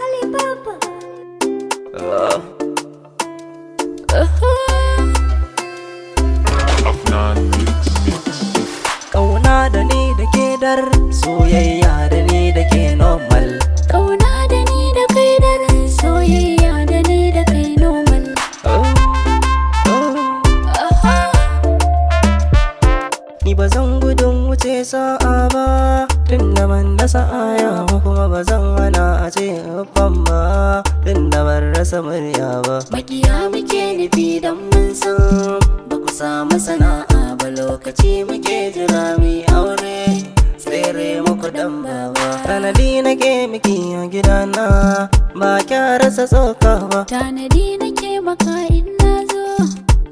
Alibaba. Afnan Mix Mix. Ƙauna da ni da ke dar, soyayya da ni da ke normal. Kauna da ni da kai daren soyayya da ni da kai normal. Oh, oh. Ni ba zan gudun wuce sa'a ba, tun da ban dasa aya ba, kuma ba zan hana a ce uffan ba, tun da ban rasa murya ba. Makiya muke nufi don mun san ba ku samu sana'a ba, lokaci muke jira mi aure, tsere muku dan baba. Tanadi nake miki a gidana, ba kya rasa tsoka ba. Tanadi nake maka in na zo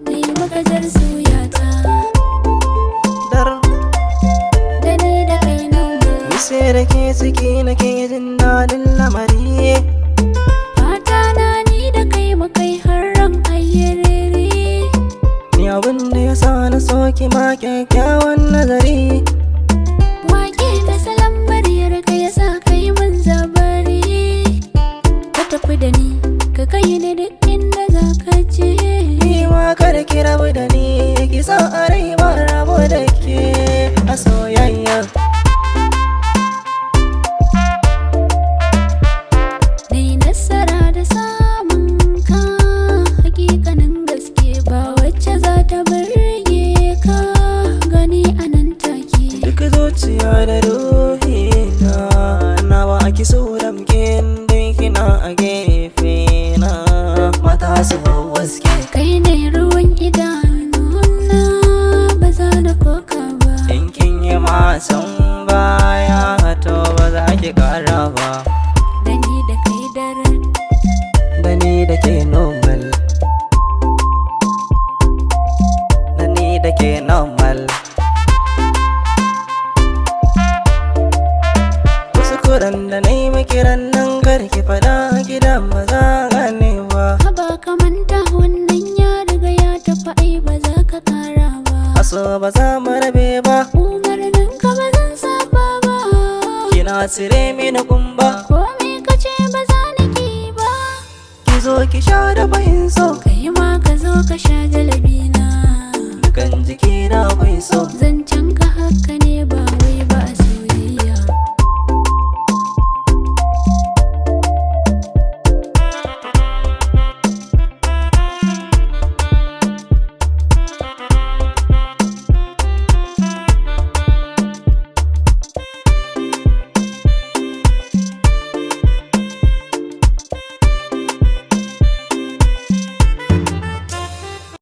na yi maka jar soyata. Dar. Da ni da kai normal. Ni sai da ke ciki nake jin daɗin lamari. Fata na ni da kai mu kai har ran ayyarere. Ni abin da ya sa na soki ma kyakkyawan nazari. Wake da salon muryar ka ya sa kai mun zabari. Ka tafi da ni, ka kai ni duk inda za ka je. Ni ma kada ki rabu da ni, ki sa a rai ba rabo da ke a soyayya. Nai nasara da samun ka, hakikanin gaske ba wacce za ta burge ka gani a nan take. Duk zuciya da ruhi na nawa ake so damke dai kina a gefe na, mata su waske. Kai ne ruwan idanuna, ba za na koka ba. In kin yi masan baya, to ba za ki kara ba. Da ni da kai daren. Da ni da ke normal, da ni da ke normal. Kuskuren da na yi makiran nan, karki fada gidan, ba za gane ba. Haba ka manta, wannan ya riga ya tafi, ai ba za ka kara ba. Aso ba za mu rabe ba. Umarnin ka ba zan saba ba. Kina cire mini kumba. Komai ka ce ba za na ki ba. Ki zo ki sha da bayin so. Kai ma ka zo ka sha jalabi na. Dukan jiki na bai so. Zancen ka haka.